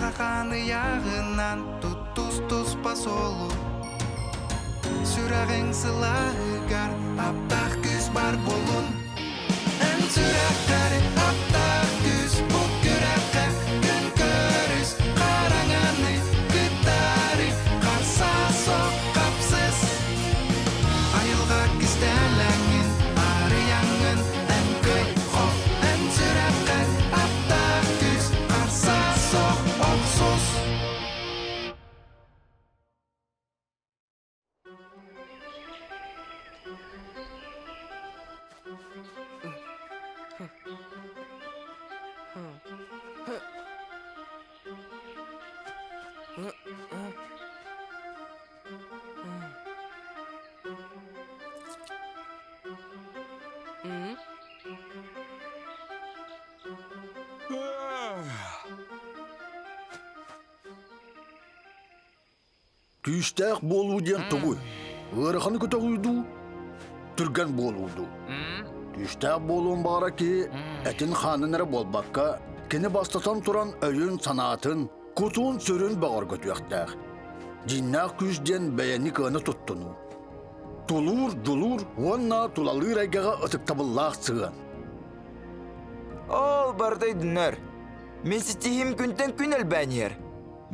Дьылҕа хаан ыйааҕынан туттус туспа суолу Сүрэҕиҥ сылааһыгар аптаах күүс бар буолун Эн сүрэххэр аптаах күүс бу күрэххэ күн көрүс хараҥаны кытаары харса сох хапсыс Айылҕа кистэлэҥин арыйаҥҥын эн кый хох эн сүрэххэр аптаах күүс харса сох охсус Күүстээх буолуу диэн тугуй? Ыараханы көтөҕүү дуу, түргэн буолуу дуу? Күүстээх буолуон баҕара киһи этин-хаанын эрэ буолбакка, кини бастатан туран өйүн-санаатын, кутун-сүрүн бөҕөргөтүөхтээх. Дьиҥнээх күүс диэн бэйэни кыана туттунуу. Тулуур, дьулуур уонна тулалыыр эйгэҕэ ытыктабыллаах сыһыан. Ол барыта өйдөнөр. Мин ситиһиим күнтэн күн элбээн иһэр.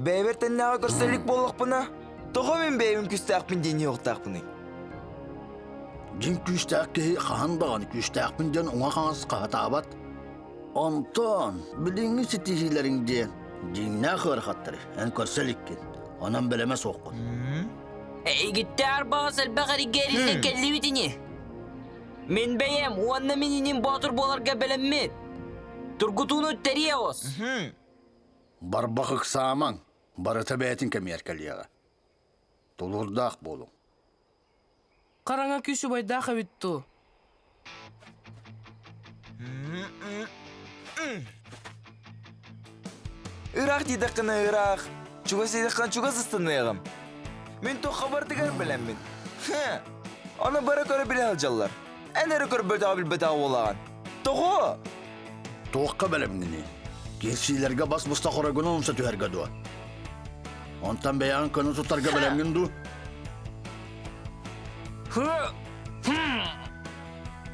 Бэйэбэр тэннээҕи көрсө илик буоллахпына, тоҕо мин бэйэбин күүстээхпин диэн иһиэхтээхпиний? Дьиҥ күүстээх киһи хаһан даҕаны күүстээхпин диэн уҥа-хаҥас хаһытаабат. Онтон билиҥҥи ситиһиилэриҥ диэн дьиҥнээх ыарахаттары эн көрсө иликкин, онон бэлэмэ суоххун. Эйигиттээр баҕас элбэх эриггэ эриллэн кэллибит ини. Мин бэйэм уонна мин иним боотур буоларга бэлэммит. Тургутууну тэрийэ оҕус. Барбах ыксаамаҥ, барыта бэйэтин кэмигэр кэлиэҕэ. Тулуурдаах буолуҥ. Хараҥа күүс убайдаах эбит дуу? Ыраах диэтэххинэ ыраах, чугас диэтэххинэ чугас ыстаныаҕым. Мин туохха барытыгар бэлэммин. Хэ, ону бары көрө билэ сылдьаллар. Эн эрэ көрбөтөҕө билбэтэҕэ буолаҕын. Тоҕо? Туохха бэлэмҥиний? Киирсиилэргэ бас буста хоройгунан умса түһэргэ дуо? Онтон бэйэҕин көнө тутарга бэлэмҥин дуу?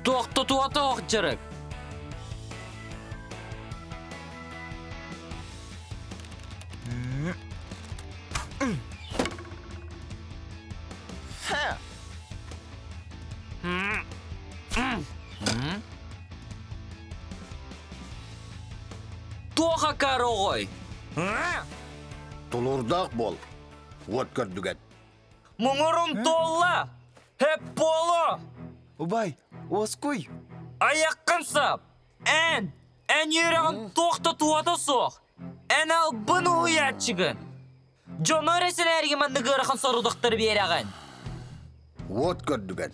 Туохтутуота ох дьарык. Туох акаары оҕой? Тулуурдаах буол, уот көрдүгэн. Муҥурум туолла! Хэп буолуо! Убай, уоскуй! Айаххын сап! Эн! Эн үөрэҕин туох да туһата суох! Эн албын уһуйааччыгын! Дьону эрэ сэнээригин маннык ыарахан сорудахтары биэрэҕин! Уот көрдүгэн,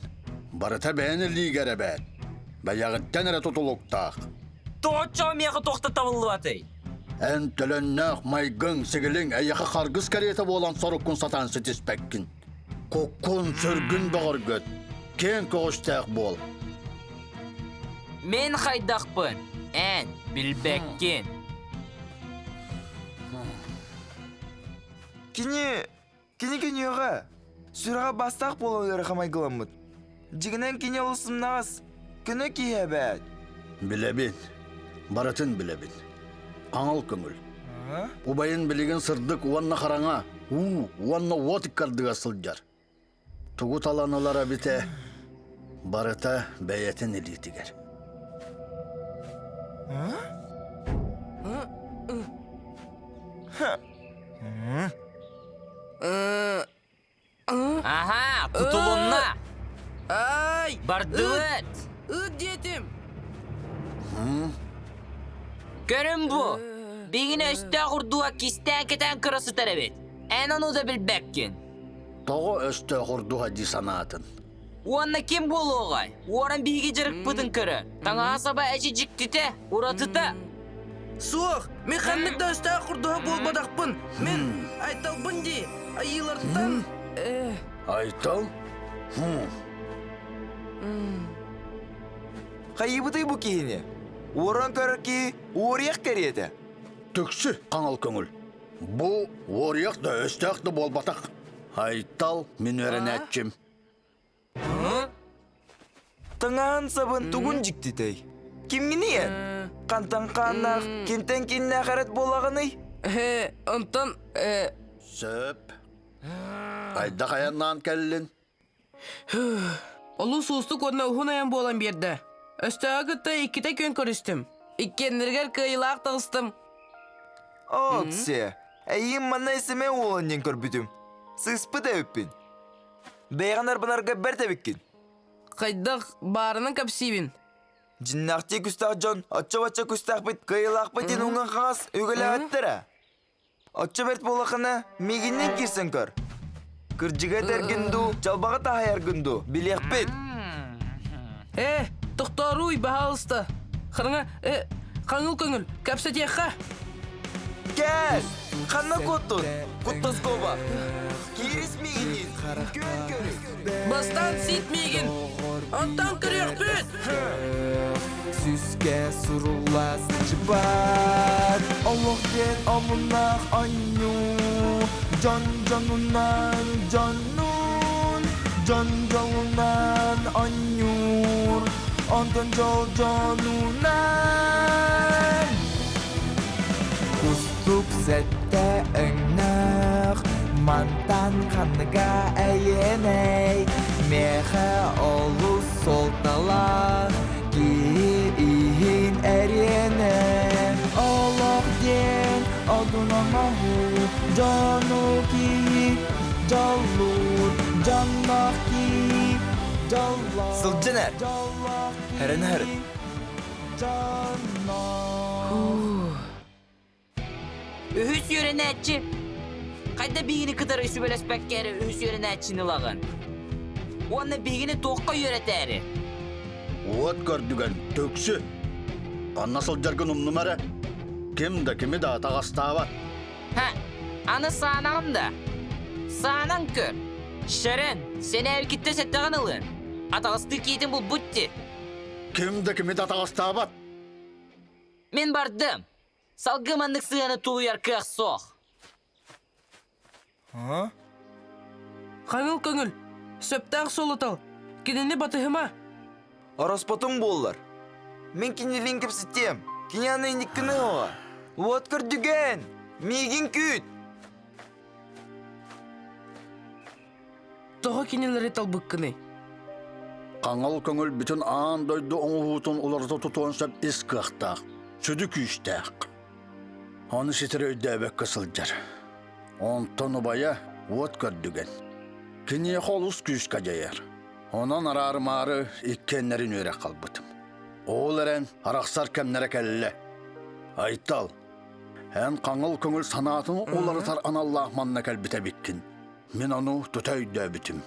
барыта бэйэн илиигэр эбээт. Бэйэҕиттэн эрэ тутулуктаах. Тоҕоччоо миэхэ туох да табыллыбатый? Эн төлөннөөх майгыҥ, сигилиҥ эйиэхэ харгыс кэриэтэ буолан соруккун сатаан ситиспэккин. Куккун, сүргүн бөҕөргөт, киэҥ көҕүстээх буол. Мин хайдахпын, эн билбэккин. Кини, кини күнүөҕэ, сүрэҕэ бастаах буолан ыарахан майгыламмыт. Дьиҥинэн кини олус сымнаҕас, көнө киһи эбээт. Билэбин, барытын билэбин. Хаҥыл көҥүл. Убайын билигин сырдык уонна хараҥа, уу уонна уот ыккардыгар сылдьар. Тугу талан ылара эбитэ, барыта бэйэтин илиитигэр. Аха, кутулунна. Ай! Бардыбыт. Ыт диэтим. Көрүн бу. Бигини өстөөх урдуга кистээн кэтээн көрө сытар эбит. Эн ону да билбэккин. Тоҕо өстөөх урдуга дии санаатын? Уонна ким буолуоҕай? Уоран биһиги дьарыкпытын көрө. Таҥаһа-саба эчи дьиктитэ, уратыта. Суох, мин ханнык да өстөөх курдуга буолбатахпын. Мин Айталбын дии, айыылартан. Айтал? Хайыыбытый бу киһини? Уоран көрөр киһи уоруйах кэриэтэ. Түксү, хаҥал көҥүл. Бу уоруйах да өстөөх да буолбатах. Айтал мин үөрэнээччим. Таҥаһын сабын тугун дьиктитэй? Кимҥиний эн? Хантан хааннаах, кимтэн киннээх эрэт буолаҕыный? Онтон Сөп. Хайдах айаннаан кэллин? Олус уустук уонна уһун айан буолан биэрдэ. Өстөөҕү кытта иккитэ күөн көрүстүм. Иккиэннэригэр кыайыылаах таҕыстым. Оксе, эйиин манна исимэ уолан диэн көрбүтүм. Сыыспыт эбиппин. Бэйэҕин арбанарга бэрт эбиккин. Хайдах баарынан кэпсиибин. Дьиннээхтии күстээх дьон оччо-бачча күстээхпит кыайыылаахпыт диэн уҥан-хаҥас үгэлээбэттэрэ. Оччо бэрт буоллаххына, миигиннин киирсэн көр. Кырдьыга этэргин дуу, чалбаҕы таһайаргын дуу, билиэхпит. Э, тохтооруй, баһаалыста. Хараҥа, э, хаҥыл көҥүл, кэпсэтиэххэ. Кэл! Ханна куоттун? Куттаскоба. Киирис миигинниин. Күөн көрү. Бастаан сиит миигин. Онтон көрүөхпүт. Сүскэ сурулла сылдьыбат Олох диэн омуннаах оонньуу Дьон дьонунан дьоннуун Дьон дьолунан оонньуур Онтон дьол дьонунан Кустук сэттэ өҥнөөх Мантан ханныга эйиэнэй Миэхэ олус суолталаах Киһи иһин эриэнэ Олох диэн одун оҥоһуу Дьону киһи дьоллуур Дьонноох киһи дьоллоох Сылдьан эр Эрэн эр Үһүс үөрэнээччи хайда биһигини кытары сүбэлэспэккэ эрэ үһүс үөрэнээччини ылаҕын? Уонна биһигини туохха үөрэтээри? Уот көрдүгэн, түксү! Ханна сылдьаргын умнума эрэ. Ким да кими да атаҕастаабат. Ха, аны саанаҕын да? Саанан көр. Шэрэн, сэнээргиттэ сэттэҕин ылыан. Атаҕастыы киитин булбут дии. Ким да кими да атаҕастаабат. Мин бардым. Салгыы маннык сыһыаны тулуйар кыах суох. Хаҥыл көҥүл, сөптөөх суолу тал. Кинини батыһыма. Ороспотуҥ буоллар. Мин кинилиин кэпсэтиэм. Кини аны инниккини оҕо. Уот көрдүгэн! Миигин күүт! Тоҕо кинилэри талбыккыный? Хаҥал көҥүл бүтүн аан дойду оҥоһуутун уларыта тутуон сөп ис кыахтаах, сүдү күүстээх. Ону ситэри өйдөөбөккө сылдьар. Онтон убайа уот көрдүгэн. Киниэхэ олус күүскэ дьайар. Онон араарымаары иккиэннэрин үөрэх халбытым. Ол эрэн арахсар кэмнэрэ кэллэ. Айтал, эн хаҥыл көҥүл санаатын уларытар аналлаах манна кэлбит эбиккин. Мин ону тута өйдөөбүтүм.